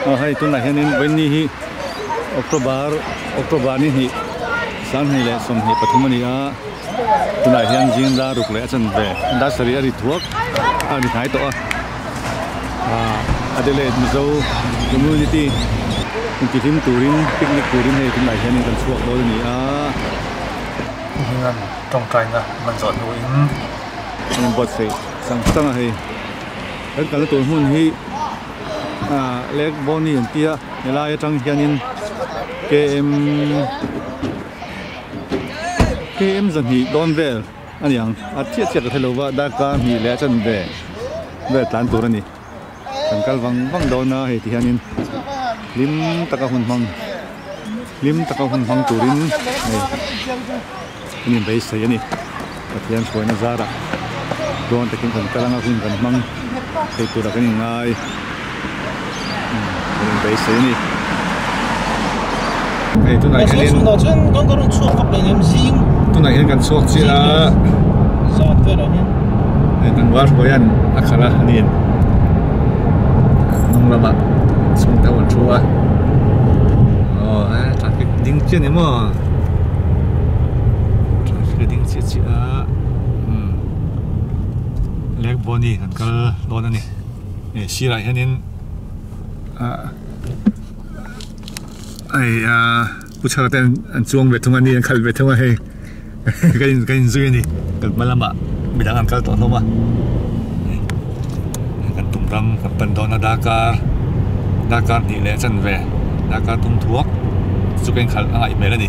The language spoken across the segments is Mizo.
Aw hei tunah hianin vawiin hi October October ni hnih sanghnih leh 23 a ni a tunah hian zing dar ruk leh a chanve dar sarih a ri thuak a ri hnai tawh a ah Adelaide Mizo community intihlim turin picnic turin hei tunah hianin kan chhuak dawn a ni a. Hmingan tawngtaina man zawh hnuin. An inbuatsaih sang sang a hei kan kalna tur hmun hi ah Lake Bonney an tia helai atang hianin km km zahnih dawn vel a ni ang a chiah chiah ka hre lo va darkar hnih leh a chanve vel tlan tur a ni kan kal vang vang dawn a hei ti hianin hlim taka hun hmang hlim taka hun hmang turin hei an inbeisei a ni Pathian hruaina zarah dawn takin kan kal anga hun kan hmang thei tura kan inngai kan inbeisei a ni. Hei tunah hianin tunah hian kan chhuak chiah a hei tlangval hruaia'n a khalh a aniin hnung lamah chhungte ho an thu a aw he traffic ding chiah a ni maw traffic a ding chiah chiah a umm Lake Bonney kan kal dawn a ni hei sirah hianin ah. Hei ah pu chhara te an chuang ve thung a ni an khalh ve thung a hei kan in kan inzui a ni kan hma lamah midang an kal tawh hlawm a kan tum ram kan pan dawn a darkar darkar hnih leh chanve darkar tum thuak chu ka inkhalh a ngaih hmel a ni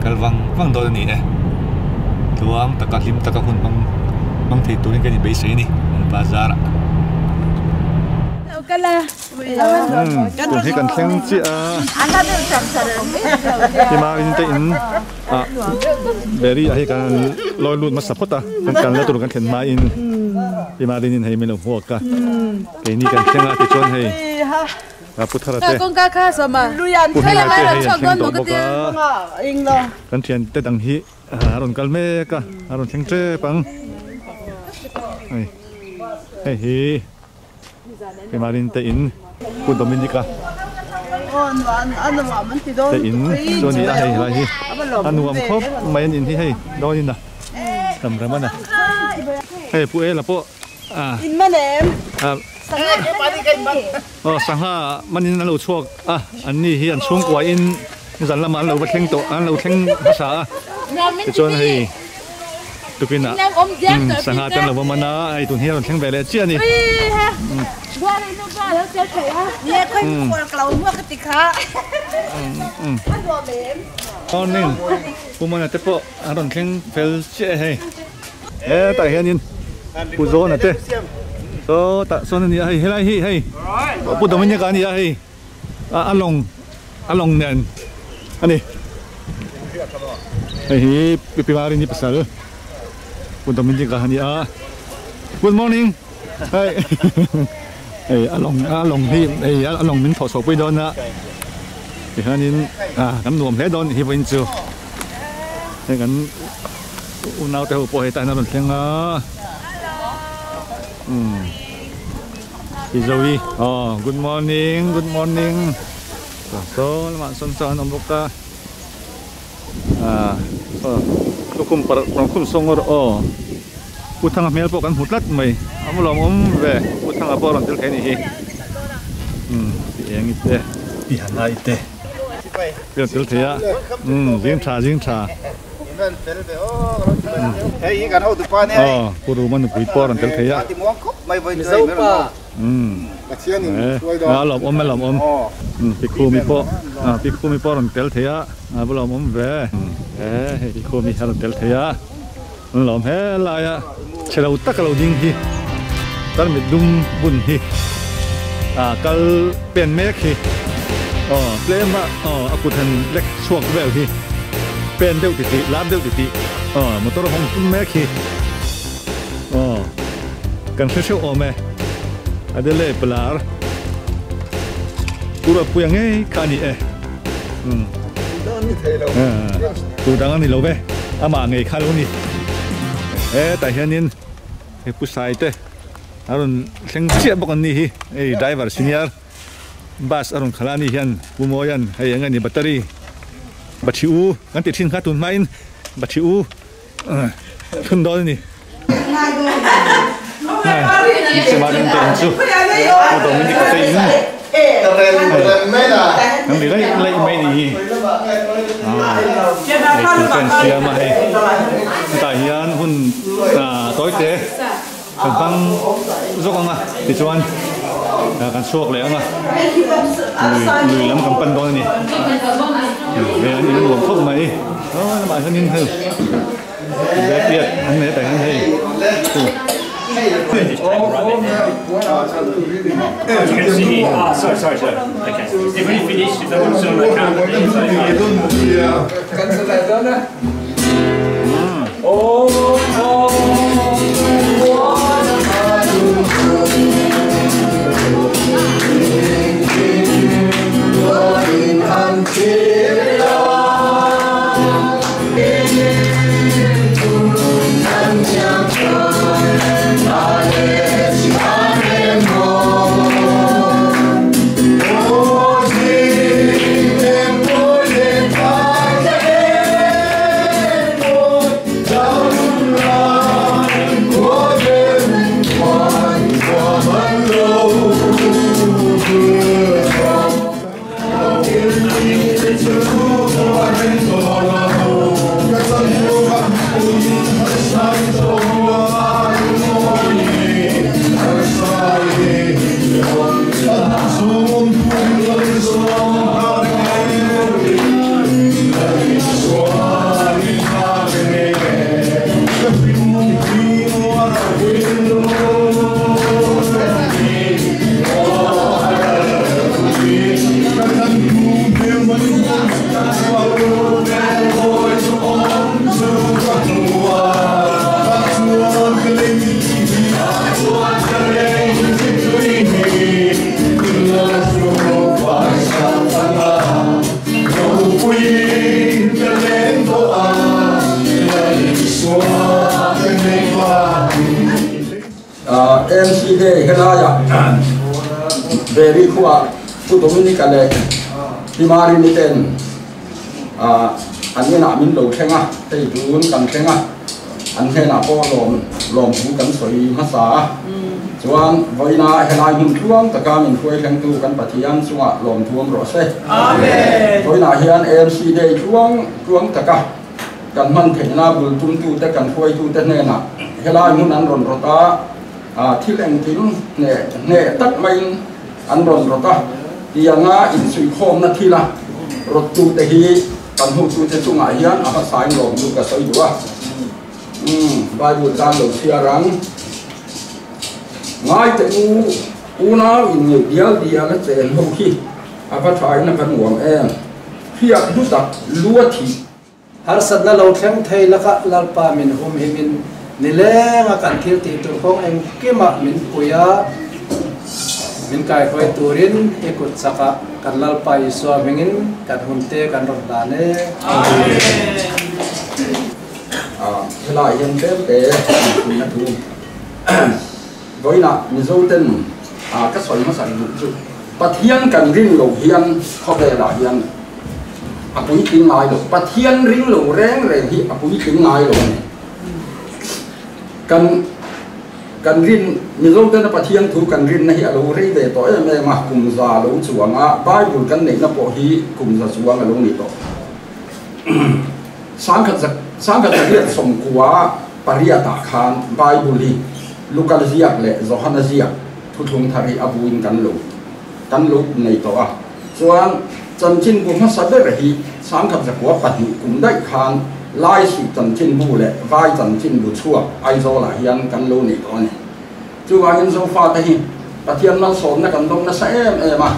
kal vang vang dawn a ni e tluang taka hlim taka hun hmang hmang thei turin kan inbeisei a ni bazar ah. Tun hi kan thleng chiah a tima in te in ah berry ah hi kan lawi lut hmasa phawt a kan kalna tur kan thlen hma in tima rin in hei min lo hmuak a keini kan thleng a tichuan hei pu thara te pu hminga te hei an thleng tawh bawk a kan thian te dang hi a rawn kal mek a a rawn thleng tep ang hei hei hi. Keimahni te in Pu Dominic-a te in chu a ni a hei helai hi a nuam khawp mai an in hi hei dawn in a tam rem a na hei Pu Ela pawh ah aw sangha manin an lo chhuak a an ni hi an chhungkua in zan lamah an lo va thleng tawh an lo thleng hmasa a tichuan hei. Tukin ah sangha te an lo va man a, hei tun hi a rawn thleng ve leh chiah a ni. Morning Pu Mana te pawh an rawn thleng fel chiah e hei. Hetah hianin Pu Zawna te sawtah sawn a ni a hei helai hi hei Pu Dominic a ni a hei. A lawng a lawng nen a ni hei hi Pi Marini pasal Pu Dominic a ni a good morning hei hei a lawng a lawng hi hei a lawng min thawh chhuah pui dawn a tihianin ah kan nuam hle dawn hi vawiin chu hei kan unau te ho pawh hetah hian a rawn thleng a umm. Pi Zoe aw good morning good morning saw lamah sawn saw an awm bawk a ah aw lukhum parh rawn khum saw ngawr aw Pu Thanga hmel pawh kan hmu tlat mai a va lawmawm ve Pu Thanga pawh a rawn tel thei a nih hi umm pi Engi te pi Hanai te te rawn tel thei a umm zing tha zing tha. Aw Pu Ruma nupui pawh a rawn tel thei a. A lawmawm a lawmawm Pi Khumi pawh Pi Khumi pawh a rawn tel thei a a va lawmawm ve hei Pi Khumi a rawn tel thei a an lawm he laia chhe lo tak a lo ding hi tarmit dum bun hi a kal pen mek hi aw tlem a aw a kut han lek chhuak vel hi pen deuh titih lar deuh titih aw motor hawng tum mek hi aw kan hre hreuh awm e Adelaide Palar Pura puia ngei kha a ni e umm tur dang a ni lo ve amah ngei kha lo ni hetah hianin hei pu Saite. A rawn thleng chiah bawk an ni hi hei driver senior Bus a rawn khalh a ni hian Pu Mawia'n hei eng nge ni battery Battery u kan tih thin kha tun hmain battery u thun dawn a ni. Pu Dominic te in an ri laih laih mai ni hi eitur te an siam a hei hetah hian hun tawi te kan hmang zawk ang a tichuan kan chhuak leh ang a lui lui lam kan pan dawn a ni hei an in nuam khawp mai aw lamah hianin hei Backyard an nei tah hian hei AMC Day helaiah Berry khuaah Pu Dominic-a leh Pi Marini ten an inah min lo thleng a, hei tun kan thleng a, an hnenah pawh lawm lawmthu kan sawi hmasa a, chuan vawiina helai hmun tluang taka min hruai thlengtu kan Pathian chungah lawmthu awm rawh se. Vawiinah hian AMC Day tluang tluang taka Kan hman theihna bul tumtute kan hruaitute hnenah helai hmun an rawn rawt a, thil engkim hneh hneh tak maiin an rawn rawt a, tianga insuihkhawmna thila rawttute hi kan hmuhtute chungah hian a hmasain lawm chu ka sawi duh a. Umm, Bible tan lo chhiar ang. Ngai teh u, unau inngeih dial dial a chen ho khi a va thain a va nuam em. Hriat hlu tak lu a thih. Harsatna lo thleng thei lakah Lalpa min humhimin nilenga kan thil tih tur kawng engkimah min pui a, min kaihruai turin i kut chakah kan Lalpa Isua hmingin kan hunte kan rawn dan e. Amen. Helai hian tlemte inpuina thu vawiinah Mizo ten ka sawi hmasa duh chu Pathian kan rin loh hian khawvelah hian a puitling ngai lo. Pathian ring lo reng reng hi a puitling ngai lo a ni. Kan kan rin Mizo tena Pathian thu kan rinna hi a lo rei ve tawh em em a, kum za lo chuang a, Bible kan neihna pawh hi kum za chuang a lo ni tawh. Sangkhat za sangkhat zariat sawmkua pariatah khan Bible hi Luka ziak leh Johana ziak thuthlung thar hi a buin kan lo kan lo nei tawh a. Chuan chanchinbu hmasa ber hi sangkhat zakua pahnih kum daih khan Laisuih chanchinbu leh Vai chanchinbu chhuak Aizawlah hian kan lo nei tawh a ni. Chuvangin Zofate hi Pathian malsawmna kan dawng nasa em em a,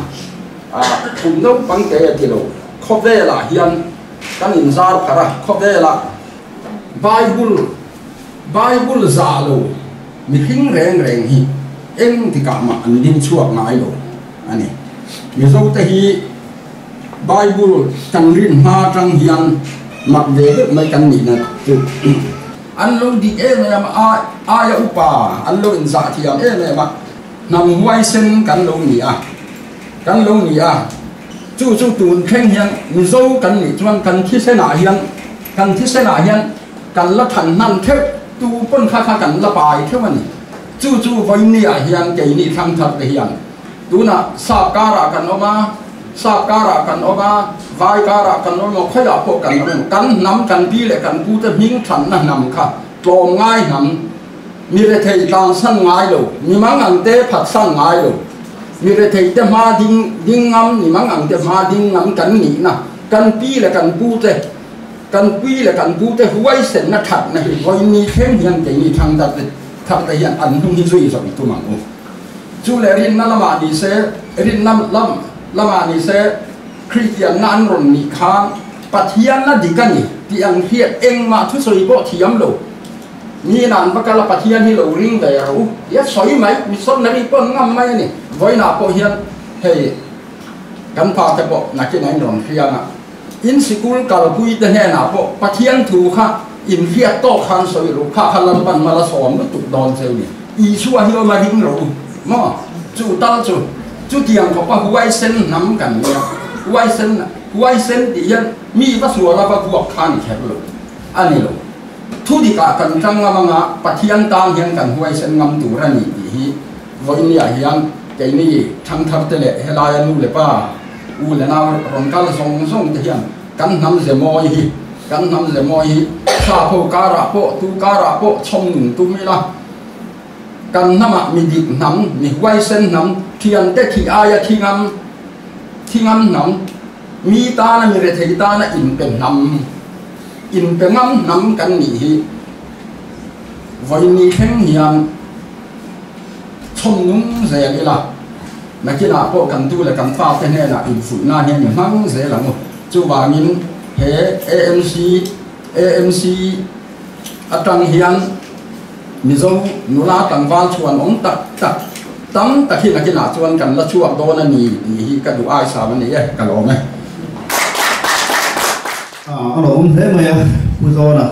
kum naupang te a ti lo, khawvelah hian kan inzar pharh a, khawvelah Bible Bible zah lo mihring reng reng hi eng tikah mah an ding chhuak ngai lo a ni. Mizote hi Bible kan rin hma atang hian mak ve deuh mai kan nihna chu an lo dik em em a, aia upa an lo inzah thiam em em a, hnam huaisen kan lo ni a. Kan lo ni a, chu chu tun thleng hian Mizo kan nih chuan kan thisenah hian kan thisenah hian kan la than hnan theuh, tu pawn kha kha kan la pai theuh a ni. Chu chu vawinia hian keini thlang thar te hian tunah sap karah kan awm a, sap karah kan awm a, vai karah kan awm emaw khawiah pawh kan awm emaw kan hnam kan pi leh kan pu te hming thanna hnam kha tlawm ngai hnam Mi rethei tlansan ngai lo, mi mang ang te phatsan ngai lo, mi rethei te hma ding ding ngam, mi mang ang te hma ding ngam kan nihna, kan pi leh kan pu te, kan pui leh kan pu te huaisenna thatna hi vawiin thleng hian keini thlang thar te thar te hian an hnung hi zui zawh i tum ang u. Chu leh rinna lamah ni se, rinna lam lamah ni se, Kristianna an rawn nih khan Pathianna dik a ni tih ang hriat engmah thusawi pawh thiam lo. Mi nan va kal a Pathian hi lo ring ve rawh u tih a sawi mai, missionary pawh an ngam mai a ni. Vawiinah pawh hian hei kan pa te pawh nakin a inrawn hriang a, in sikul kalpui te hnenah pawh Pathian thu kha in hriat tawk khan sawi rawh u, kha kha Lalpan mal a sawm lutuk dawn cheu ni. Isua hi awm a ring rawh u maw? Chu tal chu chutiang khawpa huaisen hnam kan nia, huaisen huaisen tih hian mi va sual a va vuak kha ni kher lo a ni lo. Thu dikah kan tang ngam anga Pathian tan hian kan huaisen ngam tur a ni tih hi vawinia hian keini thangthar te leh helaia nu leh pa, u leh nau rawn kal zawng zawng te hian kan hnam ze mawi hi, kan hnam ze mawi hi thla pho karah pawh tu karah pawh chhawm nung tum ila kan hnamah mi dik hnam, mi huaisen hnam, thiante thi aia thi ngam, thi ngam hnam, mi tana mi rethei tana inpe hnam. Inpe ngam hnam kan nih hi vawiin thleng hian chhawm nung zel ila, nakinah pawh kan tu leh kan fate hnenah infuih nan hian i hmang zel ang u. Chuvangin he AMC AMC atang hian Mizo nula tlangval chhuan awm tak tak tam tak hi nakinah chuan kan la chhuak dawn a ni tih hi ka duh aisam a ni e, ka lawm e. A lo awm hle mai a, Pu Zawna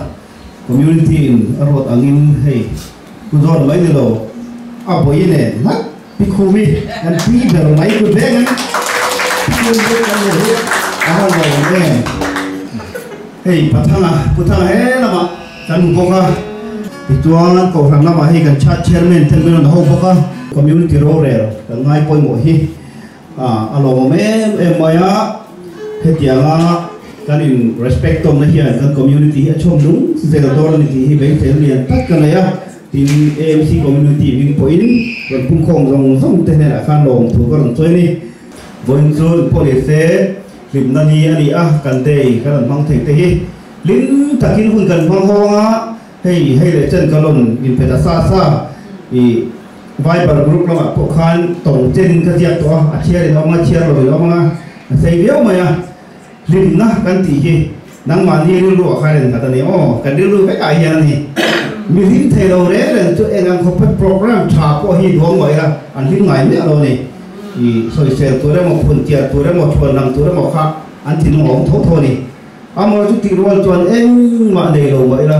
community in a ruat angin hei Pu Zawna mai ni lo a bawi nen ngat Pi Khumi kan pi ber mai kut veng an Pi Khumi vek kan ni hi a va lawm em. Hei Pathanga Pu Thanga he lamah kan hmu bawk a, tichuan Kohhran lamah hei kan Church Chairman ten min rawn ho bawk a, Community rorel kan ngai pawimawh hi A lawmawm em em mai a, hetianga kan in respect tawnna hian kan community hi a chhawm nung zel dawn a ni tih hi beisei lian tak ka nei a, tin AMC community hming pawhin rawn pumkhawm zawng zawng te hnenah khan lawmthu ka rawn chawi a ni. Vawiin chu pawh ni se hlimna ni a ni a, kan day kan rawn hmang thei te hi hlim takin hun kan hmang hawng a, hei hei leh chen ka lawn inpe ta sa sa i. Viber group lamah pawh khan tawng chenin ka ziak tawh a, a chhiar in a awm a, chhiar lo in a awm ang a, a sei viau mai a. Hlimna kan tih hi nangmahni rilru ah khan engkhat a ni aw, kan rilru vekah hian a ni. Mi hlim thei lo reng reng chu eng ang khawpa program tha pawh hi duang mah ila an hlim ngai miah lo a ni. I sawisel tur emaw, phun tial tur emaw, thuan lang tur emaw kha an thinlung a awm tho tho a ni. Amaherawhchu tih rual chuan engmah nei lo mah ila,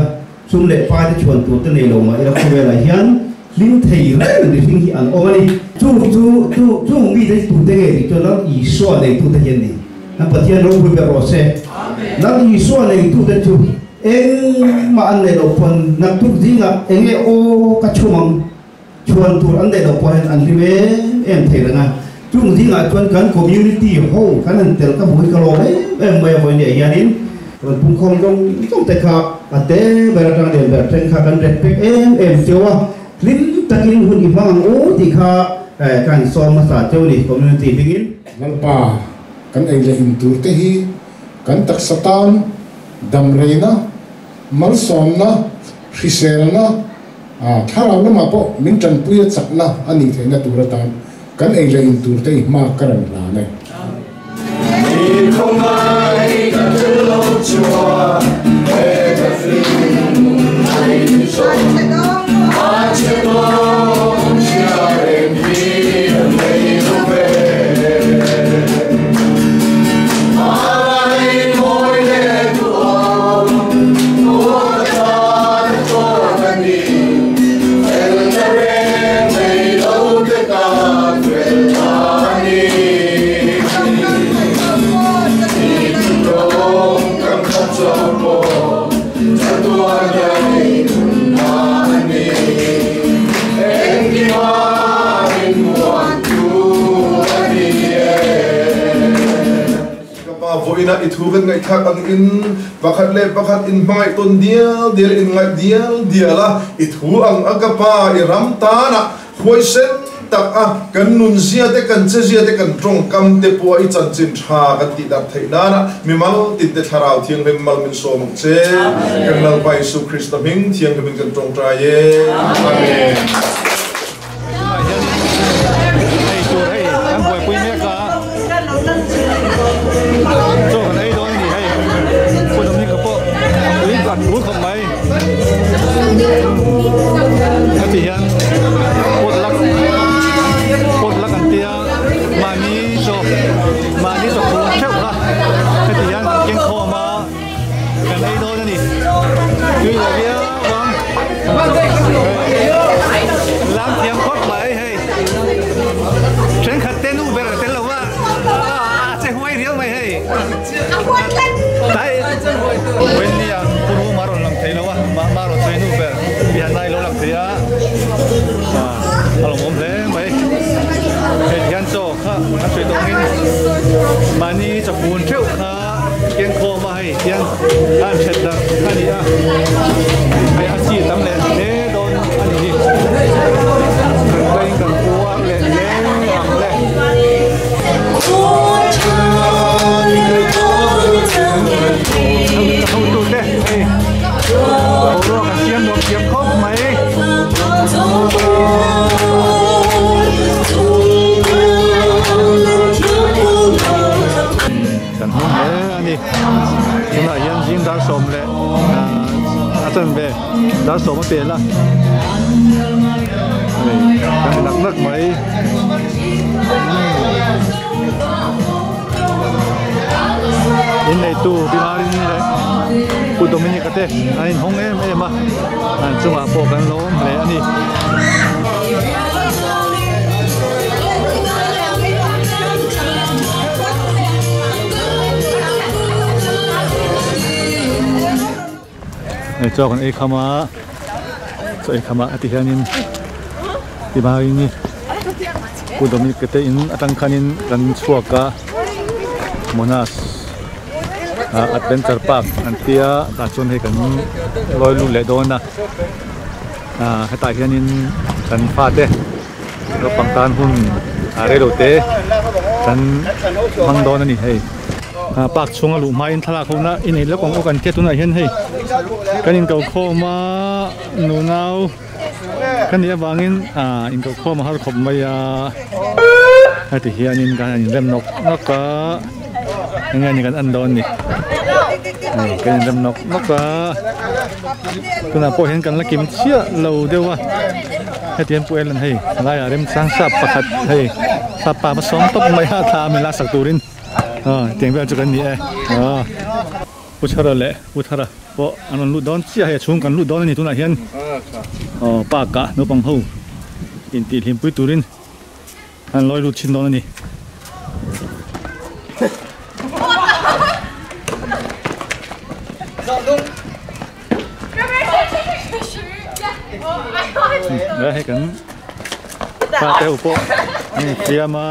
Sum leh pai te chhuan tur te nei lo mah ila khawvelah hian hlim thei reng mihring hi an awm a ni. Chung chu chu chung mite hi tute nge tih chuan Lal Isua neitute hi an ni. An Pathian ropui ber rawh se. Lal Isua neitute chu engmah an neih loh pawn naktuk zingah enge aw ka chhum ang chhuan tur an neih loh pawh hian an hlim em em thei reng a. Chung zingah chuan kan community ho kan han tel ka hmu hi ka lawm em em mai a vawiin ah hianin rawn pumkhawm zawng zawng te kha a te ber atang lian ber thleng kha kan respect em em cheu a, hlim takin hun i hmang ang u tih kha ka han sawm hmasa cheu a ni community hmingin. Lalpa, kan ei leh in tur te hi kan taksa tan damreina, malsawmna, hriselna, Thlarau lamah pawh min tanpui a chakna a nih theihna tur atan kan ei leh in tur te i hma ka rawn hlan e. Vawiinah i thu kan ngaihthlak angin pakhat leh pakhat inhmangaih tawn dial dial inngaih dial dial a, i thu ang a ka Pa i ram tanah huaisen tak a kan nunzia te kan chezia te kan tawngkam te pawh a i chanchin tha kan tih darh theih nana mimal tin te Thlarau Thianghlim mal min sawm ang che. Kan Lalpa Isu Krista hming thianghlimin kan tawngtai e. Amen. Tunah hian ei tur hei an buaipui mek a, chaw kan ei dawn a ni hei, pu Dominic-a pawh a pui a tul khawp mai, heti hian pot lak pot lak an tia mahni chaw mahni chaw phur theuh kha heti hian kan keng khawm a. Kan ei dawn a ni. Tui lo viau ang. Lam thiam khawp mai hei. Thenkhat te nu ber tel lo va. A che huai riau mai hei. Wendy a pu room a rawn lang thei lo a. Mah rawn sawi nu ber pian lai lo lang thei a. A lawmawm hle mai. Hei hian chaw kha a sawi tawh angin mahni chawpun theuh kha. Keng khawm a hei hian a an that darh a ni a, hei a chi tam leh hle dawn a ni hi. Kan tlaiin kan puar leh hle ang le. Hotute hei boruak an siam nuam thiam khawp mai. Kan hmu hle a ni. Tunah hian zing dar sawm leh a chanve dar sawm a pel a. Hei kan ti nak nak mai. In neitu Bimarin leh Pu Dominic a te an inhawng em em a. An chungah pawh kan lo awm hle a ni. Hei chaw kan ei kham a chaw ei kham ah heti hianin Timarini Pu Dominic te in atang khanin kan chhuak a Monas Adventure Park an tia tah chuan hei kan lawi lut leh dawn a hetah hianin kan fate Naupang tan hun a rei lo te kan hmang dawn a ni hei. Park chhunga luh hmain thlalak ho na i nei lawk ang u kan tia tunah hian hei kan inkokhawm a nunau kan nih avangin inkokhawm a har khawp mai a heti hianin kan han inrem nawk nawk a enge ni kan en dawn ni hei kan inrem nawk nawk a tunah pawh hian kan la kim chiah lo deuh a. Heti hian Pu Ellen hei laiah remchang sap pakhat hei sap pa va sawm tawp mai a thla min laksak turin aw tiang vel chu kan ni e aw Pu Chhara leh Pu Thara pawh an rawn lut dawn chiah hei a chhung kan lut dawn a ni tunah hian aw park ah naupang ho intih hlimpui turin an lawi lut thin dawn a ni. Hei kan pa te ho pawh an infiam a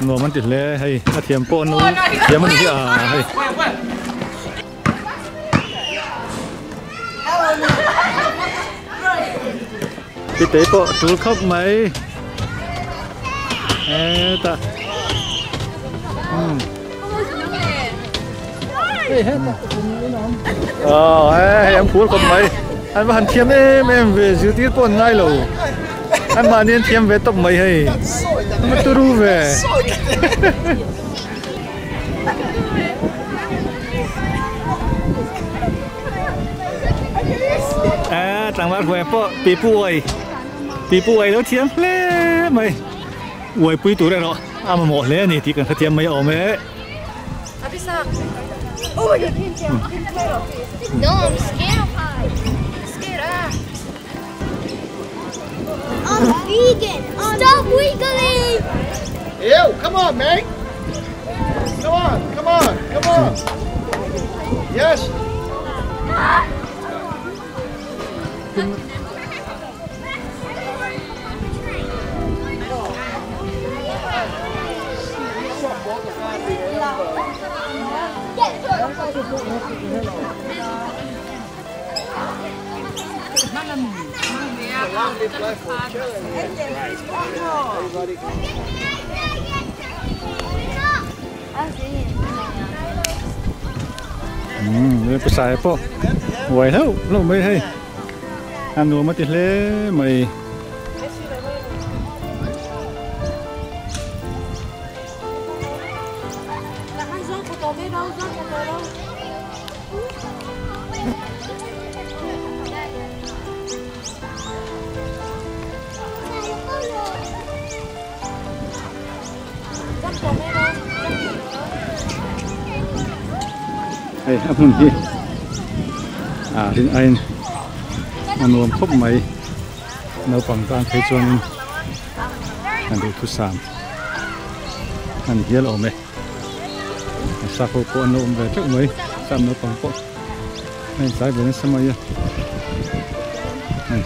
nuam an ti hle hei a thiam pawh an lo thiam a ni hi a hei. Pitei pawh a tul khawp mai hetah umm. Aw hei an phur khawp mai an va han thiam em em ve zirtir pawh an ngai lo an mahni an thiam ve tawp mai hei an va turu ve a tlangval hmuai pawh pipu uai pipu uai lo thiam hle mai uaipui tur erawh a mamawh hle a ni tih kan hrethiam mai awm e. No, I'm scared of heights. Scared ah. I'm vegan. Stop wiggling. Ew, come on, mate. Come on, come on, come on. Yes. Pasai pawh uai hlauh hlauh mai hei a nuam a ti hle mai. Hei a hmun hi ah rin aiin a nuam khawp mai naupang tan phei chuanin an duhthusam a ni hial awm e a sap ho pawh an lo awm ve teuh mai sap naupang pawh a intlai ve nasa mai a hei.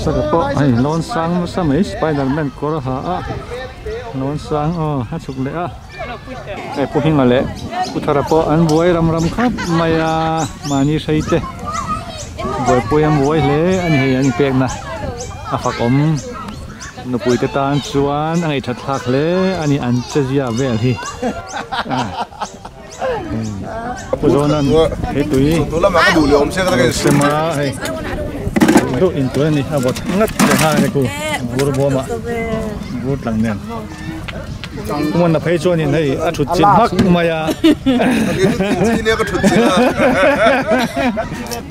Saka pawh hei lawn sang nasa mai spiderman kawr a ha a lawn sang aw a chhuk leh a hei pu Hminga leh pu Thara pawh an buai ram ram khawp mai a mahni hrei te buaipui an buai hle a ni hei an inpekna a fak awm. Nupui te tan chuan a ngeihthat thlak hle a ni an che zia vel hi. Pu Zawnan he tui sem a hei duh in tur a ni a vawt ngat leh nghal a ni ku vur bawm ah vur tlang nen. Hmun a phei chuanin hei a thut chin hmak mai a.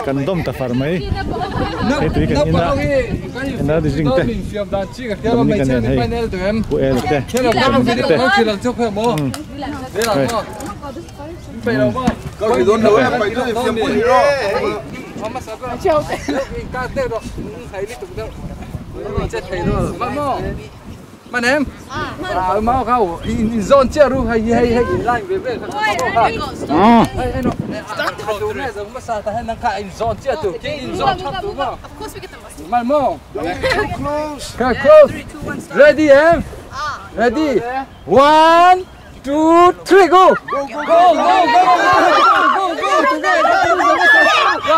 Kan dawm ta far mai. Hei tui kan in a energy drink te Dominic a nen hei Pu El te Dominic te Mà em. À mau khâu in zone chia ru hay hay hay in line về về ha. Hay hay nó. Start mà sao ta hay năng khai in zone chia tu. In zone chắp tu mà. Of course we get the most. Mà mo. Close. Close. Ready em? Ready. 1 2 3 go. Go go go go go go go go.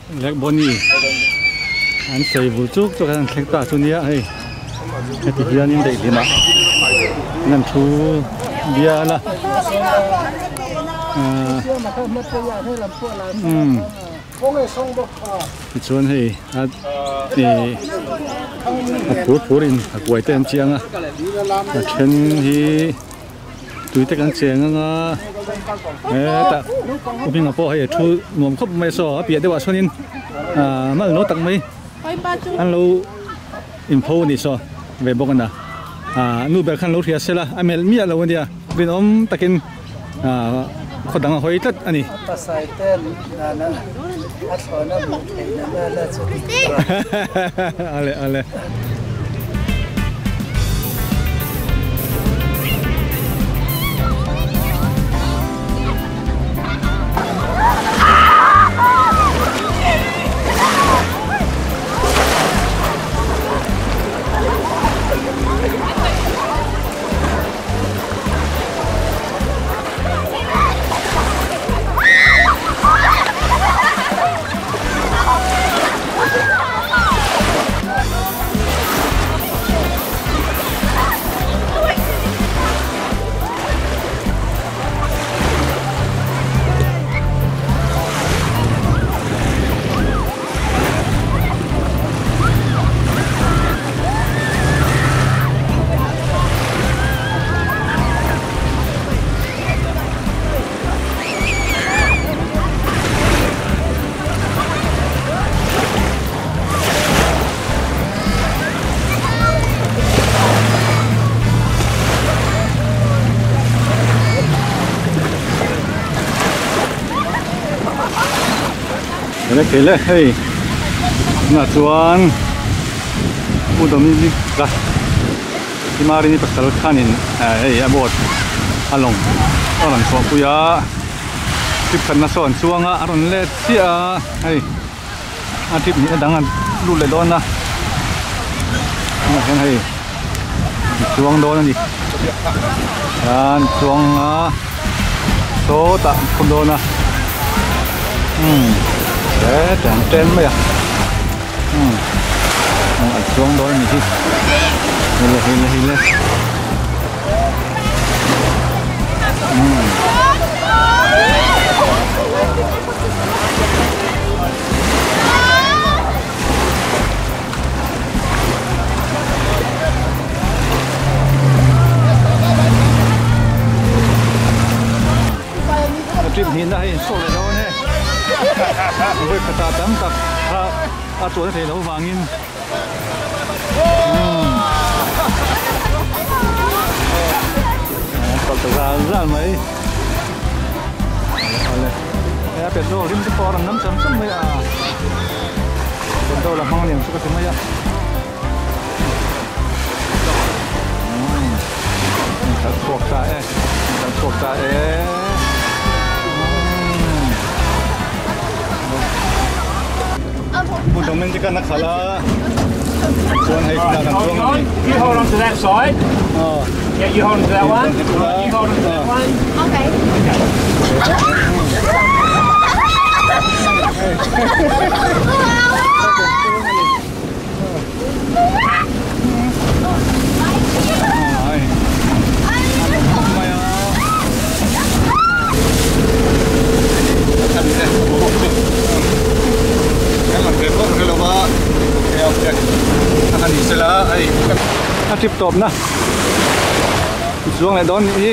Black Bonnie an sei vul chuk chuk an thleng ta chu nia hei heti hianin daih hlim ah an thu bial a ahh umm tichuan hei a ih a phur phur in a kuai te an chiang a a then hi. Tui te kan cheng anga hetah u hmingah pawh hei a thu nuam khawp mai a saw a piah deuhah chuanin ahh mal lo tak mai an lo inpho a nih saw ve bawk a na ahh nu ber khan lo hria sela a melh miah lo a nia rinawm takin ahh khaw dang a hawi tlat a ni. Ale ale. Kele hei tunah chuan Pu Dominic a Himarini pasal khanin hei a boat a lawng a rawn chhuahpui a trip khatna saw an chuang a a rawn let chiah a hei a trip hnih na dang an lut leh dawn a tunah hian hei an chuang dawn a ni an chuang a sawtah an phur dawn a umm hetah an chen mai a umm an chuang dawn a ni hi hei le hei le hei le umm. Trip hnihna hei in sawh leh dawn e vawi khatah tam tak kha a tuan thei loh vangin umm a kal ta zal zal mai awle hei a petrol rim te pawh a rawn nam cham cham mai a petrol a hmang liam chu ka ti mai a umm kal chhuak ta e kal chhuak ta e umm Dominica na khalh a chuan hei tunah kan chuang a ni. You hold on to that side. Oh. Yeah, you hold on to that one. You hold on to that one. Okay. A trip tawp na chuang leh dawn nih hi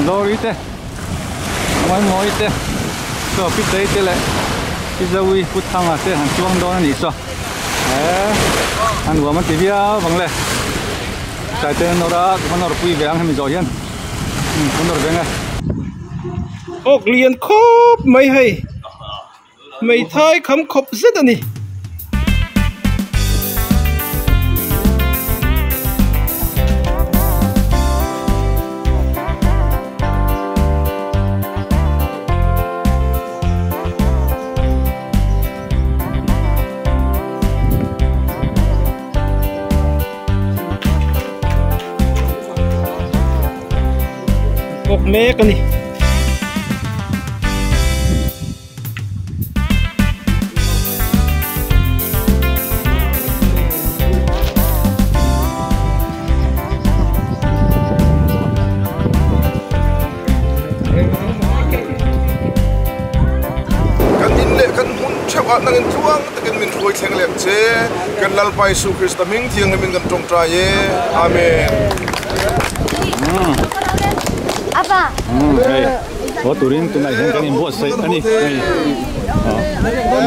lorry te mawi mawi te chaw pi chei te leh pi zawi pu thanga te han chuang dawn a nih saw eee a nuam an ti viau vang le tlai te an nawr a ka nawr pui ve ang hemi zawh hian ka nawr ve ang e. Awk lian khawp mai hei hmeithai kham khawp zet a ni. Awk mek a ni. ah nangin tluang takin min hruai thleng leh ang che. Kan Lalpa Jesuh Krista hming thianghlimin kan tawngtai e. Amen. Hei haw turin tunah hian kan inbuatsaih a ni hei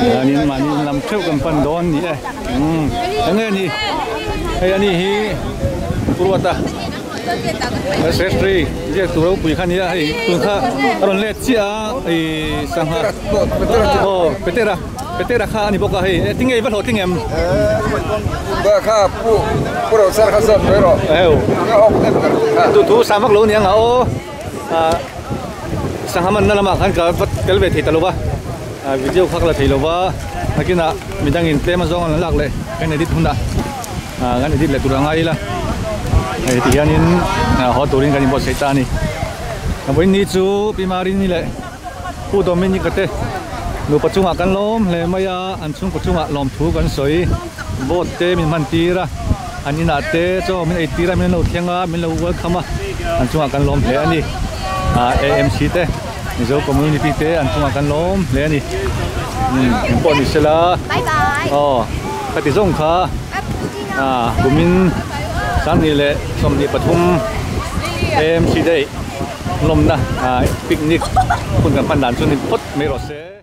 hianin mahni lam theuh kan pan dawn ni e eng nge ni hei ani hi Puruata Secretary ziak tur ropui kha nia hei tun kha a rawn let chiah a ih sangha aw Petera Petera kha a ni bawk a hei tinge i va hlawhtling em kha pu pu ro sar kha zawt mai rawh tu thu sang vak lo a ni ang a aw sangha manna lamah khan ka va tel ve thei ta lo va video kha ka la thei lo va nakinah midangin tlem a zawng an lak leh kan edit hunah kan edit leh tur a ngai ila hei ti hianin haw turin kan inbuatsaih ta a ni vawiin ni chu Pi Marini leh Pu Dominica te nupa chungah kan lawm hle mai a an chhungkaw chungah lawmthu kan sawi boat te min hman tir a an inah te chaw min ei tir a min lo thleng a min lo welcome a an chungah kan lawm hle a ni AMC te Mizo community te an chungah kan lawm hle a ni engpawh ni sela aw khati zawng kha kumin sanghnih leh 23 AMC day. Lawmna picnic hun kan hman dan chu ni phawt mai rawh se.